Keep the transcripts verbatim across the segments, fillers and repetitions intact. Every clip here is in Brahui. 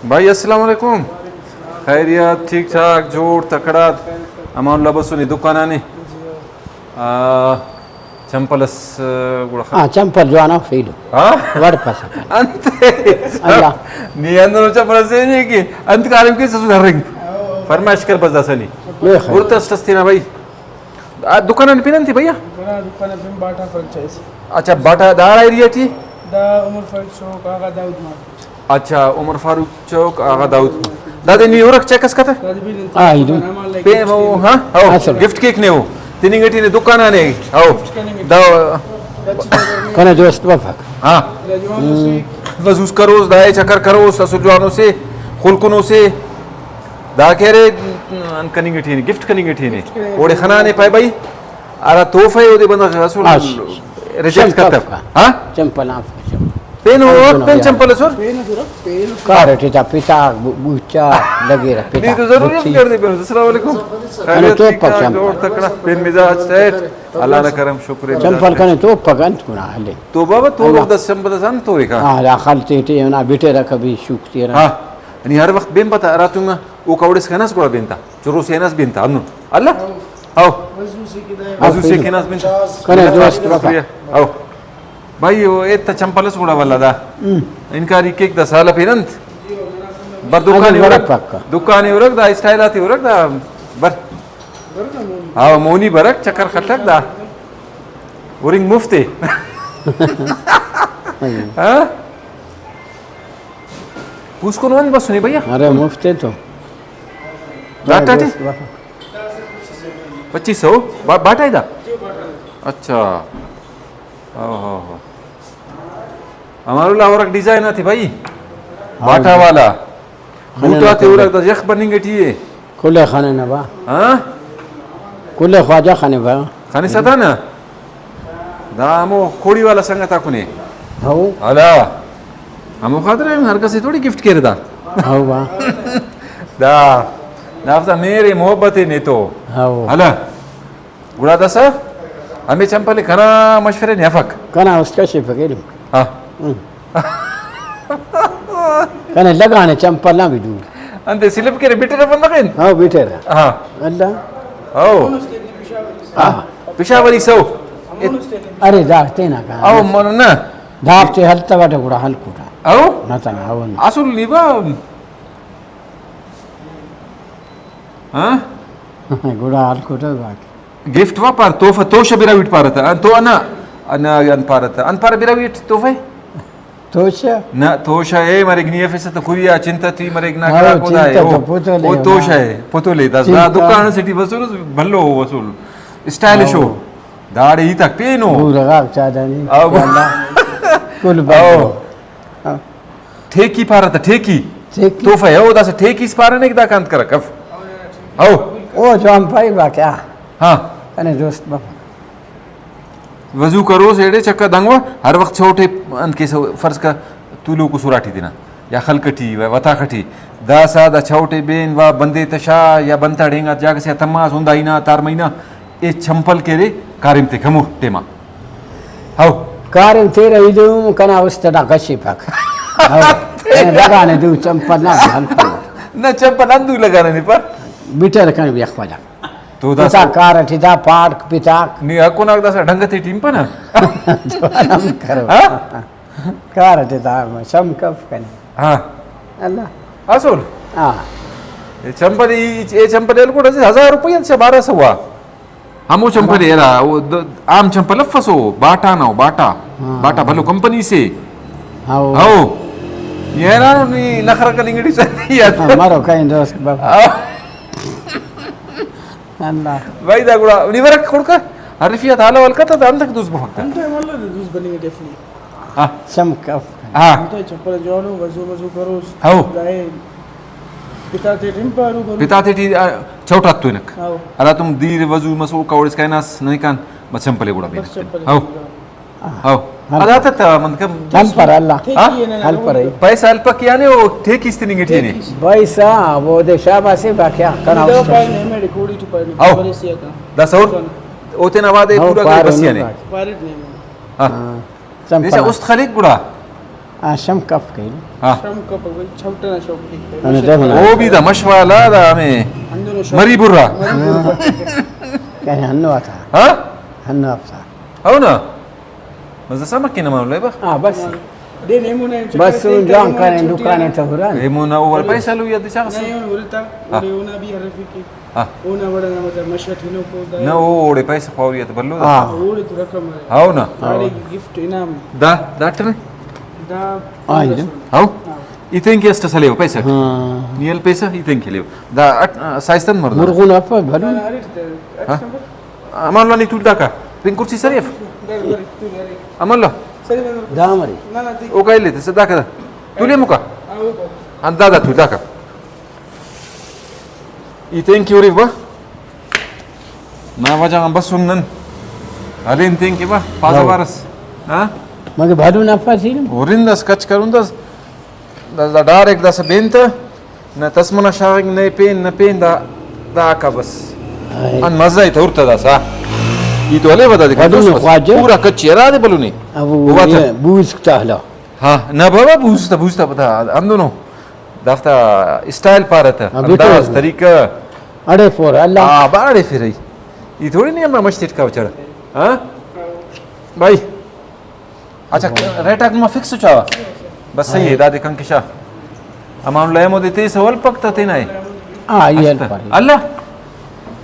بھائی السلام علیکم۔ خیریت، ٹھیک ٹھاک، جوڑ تکڑا؟ امان اللہ بسونی دکان آنے۔ آ، چمپل اس، گڑا خ-، ہاں، چمپل جوان آ فیلو۔ ہاں؟ وڑ پسا کن۔ انت۔ اللہ۔ نی اندر چمپل سے نہیں کہ انت کارم کے سسو درنگ۔ فرمائش کر بس داسنی۔ بے خیر۔ گڑتا اسٹ اس تینا بھائی۔ آ، دکان آن پن انت بھیا؟ دکان، دکان آن پن باٹا فرنچائز۔ اچھا، باٹا دارا ایریا ٹی؟ دا عمر فاروق چوک، آغا داؤد مارکیٹ۔ اچھا، عمر فاروق چوک، آغا داؤد۔ دادے نی ہرک چیک اس کتہ؟ دادے بھی دن آ، ایدو۔ پین او، ہاں؟ او، اصل۔ گفٹ کیک نے او۔ تننگ ٹی نے دکان آنے۔ او۔ گفٹ کننگ ٹی۔ دا کنے دوست بفک۔ ہاں۔ دا جوان اسے۔ وضوس کروس، دائے چکر کروس، اسل جوانو سے، خلکنو سے۔ دا کہ ارے، ان کننگ ٹی نے، گفٹ کننگ ٹی نے۔ گفٹ کننگ ٹی۔ اوڑے خنانے پائے بھائی، ہرا تحفہ ءِ اودے بندغ اسل ہاں، ریجیکٹ شمپ کتو۔ اف۔ ہاں؟ چمپل آف، شمپ۔ پین او ہاں، پین ہاں۔ چمپل اسر؟ پین اسر، پین اسر۔ کارٹی تا پتا، بو-، بوچا، لگے را پتا۔ نی تو ضروری بوچی۔ کر دے پین۔ السلام علیکم۔ کنے خیریت، تو ٹھیک پک ٹھاک، چمپل۔ جوڑ تکڑا۔ پین مزاج سیٹ۔ اللہ نا کرم، شکر ہے، چمپل مزاج کنے سیٹ۔ تو پک انت کنا ہلے۔ تو بابا، تو اللہ۔ وخت دس چمپل اس انت تو ایک، ہاں۔ ہاں، دا خل تیٹے نا بٹے رکھ بھی شوک تیرا۔ ہاں۔ نی ہر وخت بین پتا راتونگا۔ او کاوڑس کن اس گڑا بین تا، چروسے ہن اس بین تا ہندن۔ اللہ؟ او۔ وضو سے کن اس بین تا۔ کنے دوست وفا۔ او۔ بھائی، او ایت تا چمپل اس گڑا ولدا۔ ہم۔ انکاری کیک دا سال پین انت۔ بر دکانے ورک۔ پکا۔ دکانے ورک دا، اسٹائل آتے ورک دا۔ بر۔ او مونی برک، چکر خٹک دا۔ ورنگ مفتے۔ ہاں؟ پوسکن ون بسنے بھیا؟ ارے مفت ہے تو۔ ڈاٹا ٹی؟ پچیس سو؟ با-، باٹا ہے دا؟ اچھا۔ ہاں، ہاں، ہاں۔ ہمارو لا ورک ڈیزائن آتے بھائی۔ ہاں۔ باٹا والا۔ خننگ بوٹا تے نا ورک دا یخ بننگ ٹی ہے۔ کل ءِ خننہ با۔ ہاں؟ کل ءِ خواجہ خنے با۔ خنسہ تا نا؟ دا ہمو کوڑی والا سنگت آکنے۔ ہو۔ ہلا۔ ہمو خاطر ہم ہر کس ءِ تھوڑی گفٹ کیرہ دا۔ ہو با۔ دا، دافتا مہر محبت ءِ نے تو۔ ہو۔ ہلا۔ گڑا داسہ ہمے چمپل ءِ کنا مشورہ نے افک۔ کنا است کشفک ایلم۔ ہاں۔ ہم۔ کنے لگانے چمپل نا بھی دو۔ انتے سلپ کرے بٹرہ بندغ ان؟ ہاں، بٹرہ۔ ہاں۔ اللہ۔ او۔ ہاں۔ پشاوری سو۔ ارے دا تینا کا۔ او من نہ۔ دافتے ہلتوٹہ گڑا ہلکوٹہ۔ او؟ نہ تنا او نہ۔ اصل نی با۔ ہاں؟ گڑا ہلکوٹہ باقی۔ گفٹ وا پار، تحفہ، توشہ براہوئی ٹی پارہ تہ، ان تو انا، انا ان پارہ تہ، ان پارہ براہوئی ٹی تحفہ؟ توشہ؟ نہ، توشہ اے مریک، نی افسہ تہ کھری آ چنتہ ٹی مریک نا ہاں، کڑا کودا اے، چنتہ او، تو پتول اے او توشہ نا۔ اے، پتول اے، دا، دا چنتہ۔ دکان اسے ٹی بسرس بھلو او اسل، اسٹائلش او۔ ہاں۔ داڑے ہیتاک پین او۔ بورہ غاک چادانی۔ او۔ کل بھلو۔ او۔ ہاں۔ ٹھیکی پارہ تہ، ٹھیکی۔ ٹھیکی۔ تحفہ اے، او داسہ ٹھیکی اس پارہ نے کہ دا کانت کرک اف۔ او۔ او جوان پائے با کیا؟ ہاں۔ کنے دوست بفک۔ وضو کروس ایڑے چکا دنگو ہر وخت چوٹے انت کیسہ فرض کا تولوکو سراٹی تینا یا خلق ٹی و وتاخ ٹی داسہ دا چوٹے بین وا بندے تشا یا بنتا ڈینگا جاگہ سے تماس ہندا ہینا تار مہینہ اے چمپل کیرے کاریم تیک ہمو ٹیما۔ ہو۔ کاریم تیرہ ایلم کنا است اڈا کشفک۔ ہو۔ کنے لگانے دو چمپل نا ہلکو۔ نہ چمپل ہندو لگانے نی پر۔ بٹر کنے بیخ وجہ۔ تو دا پتاک سو- کار ٹی دا پاڑک پتاک۔ نی اکوناک داسہ ڈنگ تے ٹی ہنپنہ۔ تو ہم کرو۔ ہاں؟ کار ٹی دا شم کف کنے۔ ہاں۔ اللہ۔ اصل؟ ہاں۔ اے چمپل، ای، اے چمپل ایلکوٹ اسہ ہزار روپیہ انت، بارہ سو آ۔ ہمو چمپل ہرا، او د-، عام چمپل افس او، باٹا نا او، باٹا۔ ہاں۔ باٹا بھلو کمپنی سے۔ ہاں، او۔ ہاں۔ نی حیران نی نخرہ کننگ ٹی سر یاد۔ ہاں، مارو کہیں دوست بابا۔ ہاں۔ اللہ۔ بھائی دا گڑا نی ورک خڑکہ حرفیات حال احوال کتہ تا انتک دوست بفک تا۔ انتئے ملہ دے دوست بننگ ٹی افنی۔ ہاں۔ چمک اف۔ ہاں۔ انتئے چپل جوانو، وضو مضو کروس۔ ہاؤ۔ دائے پتا تیٹ ہم پارو بنو۔ پتا تیٹی، آ، چوٹات تو ہنک۔ ہاؤ۔ ہراتم دیر وضو مسو، اوکا وڑ اسکا ہناس ننے کان، بس چمپل ئے گڑا بس بینک۔ چمپل ئے ہاؤ۔ گڑا۔ ہاؤ۔ ہلپر۔ ادا تت من کم ہلپر اللہ۔ ہاں؟ ٹھیکی ئے ننا ہلپر۔ پیسہ ہلپک یعنی او ٹھیکی اس تننگ ٹی نے۔ ٹھیکی اس۔ پیسہ، او دے شاباس ئے باقی کنا دو استاد۔ پائے نے، میرے کوڑی ٹو پائے نے، ہاؤ۔ بریسی آتا۔ دس اور؟ او تینا وعدہ ئے ہاؤ، پورا کرے پارو بس نے یعنی۔ باقی۔ پارٹ نے۔ ہاں۔ ہاں۔ چمپل۔ است خلیک گڑا۔ آ، شم کپ کین۔ ہاں۔ شم کپ بھئی، چھوٹے نا شوق کی۔ ہمیں دے ہونا۔ وہ بھی دا مشوالا دا ہمیں ہندو نا شوق۔ مری برا۔ مری برا۔ کہنے ہنو آتا۔ ہاں؟ ہنو آتا۔ او نا۔ مزہ سمک کے نما لے با۔ ہاں، بس۔ دے نیمو نے بس چکر سن سے جان کریں چھٹی دکان ہے۔ تو ہران۔ نیمو نا اوور پیسہ لو یا دشا نہیں، سن۔ اون ہرتا، ہاں۔ اور اونا بھی ہر رفیق کی۔ ہاں۔ اونا وڑا نا مطلب مشہ تھنوکو دا۔ نہ، او اوڑے پیسہ خواوری آ تو بھلو دا۔ ہاں۔ اوڑے تو رقم ہے۔ ہاؤ نا۔ داڑے گفٹ انعام۔ دا، دا ڈاکٹر ہے؟ دا ہاں، یہ۔ ہاؤ؟ ہاں۔ ایتین کے اسٹ سلیو پیسہ۔ ہاں۔ نیل پیسہ ایتین کے لیو۔ دا اٹ-، سائستن مرد۔ مرغون اپا بھلو۔ ہاں۔ امان اللہ نی تول داکا۔ پن کرسی سریف۔ امان اللہ۔ دا مری۔ او کائے لیتے سے داکا دا۔ تولے مکا۔ ہاں، دا دا تول داکا۔ ای تینکہ اریف با۔ نا وجہ غان بسن نن۔ ہلین تینکہ با، پادہ ہاؤ۔ وارس۔ ہاں؟ مگہ بھلو نفس ایلم۔ ورندس کچ کرندس۔ دا، دا ڈائریکٹ داسہ بین تہ۔ نہ تسمہ نا شاغنگ، نہ پین، نہ پین دا، دا آکا بس۔ ہائے۔ ان مزہ ای تہ ہرتہ داسہ۔ ای تو ہلے ودا دے بھلو کنٹوس نہ بس۔ خواجہ۔ پورا کچی ہرا دے بھلو نے۔ ابو ہوا تہ۔ یہ بوزک تہ ہلا۔ ہاں، نہ بابا، بوزتہ، بوزتہ پتہ، ہندنو۔ دافتا اسٹائل پارہ تہ، ہاں، انداز، بالکل۔ طریقہ۔ اڑے پورہ، اللہ۔ ہاں، با اڑے پھر ای۔ ای تھوڑی نہیں ہمنا مشتی ٹکاو چڑھ۔ ہاں؟ بھائی۔ اچھا، ریٹ آک نما فکس چاوا؟ بس صحیح ہے، ہاں۔ دادے کن کشا۔ امان اللہ ہمو دے تیسہ ولپک تہ تینا ہے۔ ہاں، یہ ہلپک۔ اللہ۔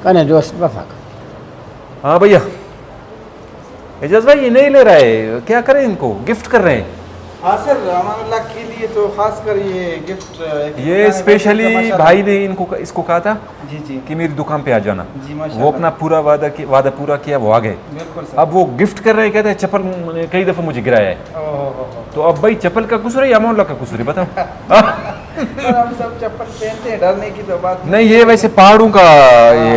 کنے دوست بفک۔ ہاں بھیا۔ اعجاز بھائی، یہ نہیں لے رہا ہے، کیا کریں ان کو؟ گفٹ کر رہے ہیں۔ ہاں سر، امان اللہ کے لیے تو خاص کر یہ گفٹ، ایک یہ دکان ہے، اسپیشلی بھائی نے ان کو، اس کو کہا تھا جی، جی۔ کہ میری دکان پہ آ جانا۔ جی، ماشاءاللہ۔ وہ اپنا پورا وعدہ کی-، وعدہ پورا کیا، وہ آ گئے۔ بالکل سر۔ اب وہ گفٹ کر رہے ہیں، کہتے ہیں، "چپل کئی دفعہ مجھے گرایا ہے۔" اوہ، اوہ، اوہ۔ تو اب بھائی، چپل کا قصور ہے یا امان اللہ کا قصور ہے، بتاؤ؟ سر، ہم سب چپل پہنتے ہیں، ڈرنے کی تو بات نہیں، یہ ویسے پہاڑوں کا، ہاں، یہ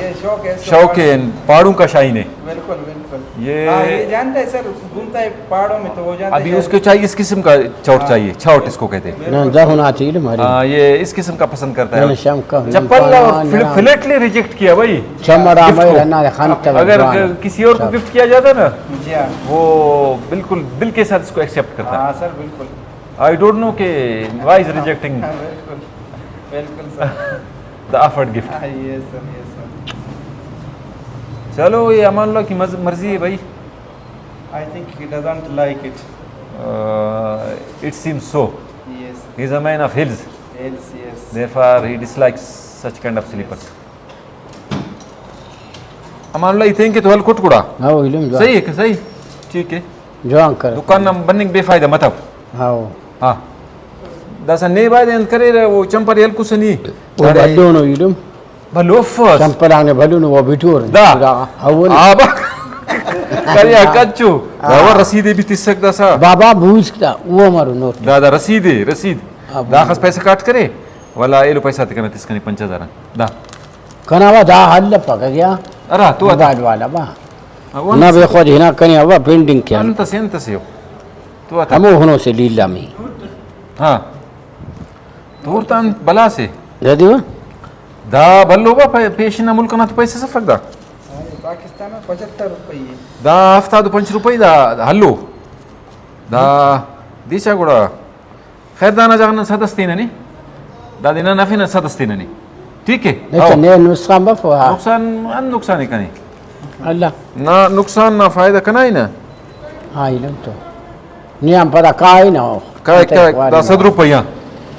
یہ شوق ہے، شوق ہے، پہاڑوں کا شائن ہے۔ بالکل، بالکل۔ یہ ہاں، یہ جانتا ہے سر، گھومتا ہے پہاڑوں میں تو وہ جانتا ہے ابھی شاید۔ اس کو چاہیے، اس قسم کا چوٹ ہاں۔ چاہیے، چوٹ اس کو کہتے ہیں۔ نہ، دا ہونا چاہیے ہماری۔ ہاں، یہ اس قسم کا پسند کرتا ہے۔ نہ، شم کا چپل اور نہ، فل-، نہ۔ فلیٹلی ریجیکٹ کیا بھائی۔ چمڑا گفٹ میں کو۔ رہنا ہے، خان تک اگر جوان۔ کسی اور کو شب۔ گفٹ کیا جاتا نا، جی ہاں۔ وہ بالکل دل کے ساتھ اس کو ایکسیپٹ کرتا ہے۔ ہاں سر، بالکل۔ I don't know کہ why is rejecting ہاں، بالکل۔ بالکل سر۔ The offered gift۔ ہاں، یس سر، یس سر۔ چلو، یہ امان اللہ کی مز-، مرضی ہے بھائی۔ I think he doesn't like it. Uh, it seems so. Yes. He is a man of hills. Hills, yes. Therefore, he dislikes such kind of slippers. امان اللہ، ای تینکہ تو ہلکٹ گڑا۔ ہاں، ایلم جوان۔ صحیح ہے کہ صحیح؟ ٹھیک ہے۔ جوان کر۔ دکان نا بننگ بے فائدہ متو۔ ہاں۔ ہاں۔ داسہ نے بایدے انت کریرہ، او چمپل ہلکسہ نی۔ او بھلو نو ایلم۔ بھلو افس۔ چمپل آنے بھلو نو، او بٹور۔ دا۔ دا، ہاں، او نو۔ آ با۔ کریا کچو۔ ہاں۔ دا رسید بھی تسک داسہ۔ بابا بوزک دا، او ہمارو نوٹ۔ دا، دا رسید ہے، رسید۔ ہاں، داخس پیسہ کاٹ کرے، ولا ایلو پیسہ تے کنا تسکنے پنچ ہزار۔ دا۔ کنا وا دا حل لپک گیا۔ ارا، تو اتا۔ موبائل والا با۔ ہاں، وہ نہ انت بے سے۔ خود ہنا کنے وا پینڈنگ کیا۔ انت سے، انت سے ہو۔ تو اتا۔ ہمو ہنو سے لیلا می۔ ہاں۔ تو تا انت بلا سے۔ دا دیو۔ دا بھلو با پے-، پیشن ملک نا تو پیسہ سفک دا۔ پاکستان میں پچھتر روپے ہے۔ دا ہفتاد و پنچ روپے دا ہلو۔ دا دیچا گڑا۔ خیر، دانا جاگہ نن سد اس تینہ نے، دادے نن ہرفینہ سد اس تینہ نے۔ ٹھیک ہے؟ لیکن او۔ نے نقصان بفو، ہاں۔ نقصان، ہند نقصان ہے کنے۔ اللہ۔ نا نقصان نا فائدہ کنا ہی نا۔ ہاں، ایلم تو۔ نی ہم پدا کائے نا۔ کائے، کائے، دا سد روپیہ۔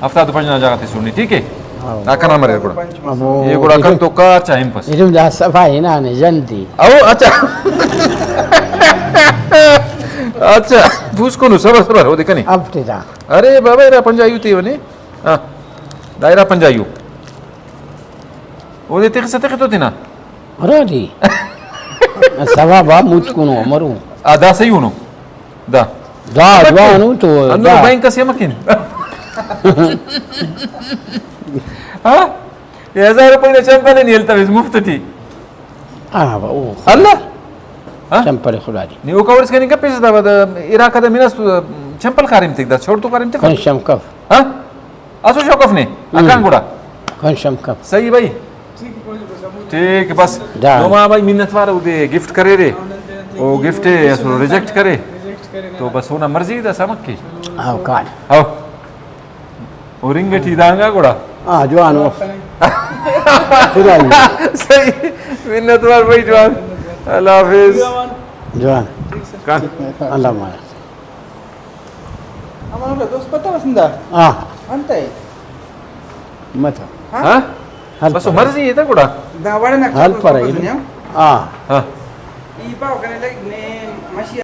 ہفتاد و پنچ نا جاگہ تے سنی، ٹھیک ہے؟ ہاں۔ دا کنا مرے گڑا۔ ابو، یہ گڑا کن تو کار چاہیم پس۔ ایلم دا صفا ہی نا نے جندی۔ او، اچھا۔ اچھا، پوس کو نو، صبر، صبر، ہو دے کنے۔ اب تے دا۔ ارے بابا، ارا پنجائی تے ونے۔ ہاں۔ دا ارا پنجائی۔ او دے تخسہ تخ تو تینا۔ ارا دی۔ ثواب آ مت کنو مرو۔ آ، دا صحیح ہونو۔ دا۔ دا جوان ہو تو اندر دا۔ بینک سے مکن۔ ہاں؟ یہ ہزار روپے نا چمپل نہیں ہلتا، اس مفت ٹی۔ ہاں، او۔ اللہ۔ ہاں؟ چمپل خدا دی۔ نی او کورس کنی کپیس دا، دا عراق دا منس تو چمپل کاریم تک دا، چھوڑ تو کاریم تک۔ کن شم کف۔ ہاں؟ اسو شوق اف نے، ہم۔ اکان گڑا۔ کن شم کف۔ صحیح بھائی۔ ٹھیک، بس۔ دا۔ نما بھائی منت وار، او دے گفٹ کرے رے۔ او گفٹ اسو ریجیکٹ کرے۔ تو بس اونا مرضی دا سمک کے۔ او کاٹ۔ او۔ ہرنگ ٹی دانگا گڑا۔ ہاں، جوان او۔ خدا۔ صحیح۔ منت وار بھائی جوان۔ اللہ حافظ۔ جوان۔ کان۔ اللہ مارا۔ ہمارا دوست پتہ بس اندا۔ ہاں۔ انت ہے۔ مت۔ ہاں؟ ہاں؟ ہیلپ بس کرے۔ مرضی ہے تا گڑا۔ دا وڑ نا ہیلپ کرے۔ ہاں۔ ہاں۔ ای پاو کنے لگ نے مشی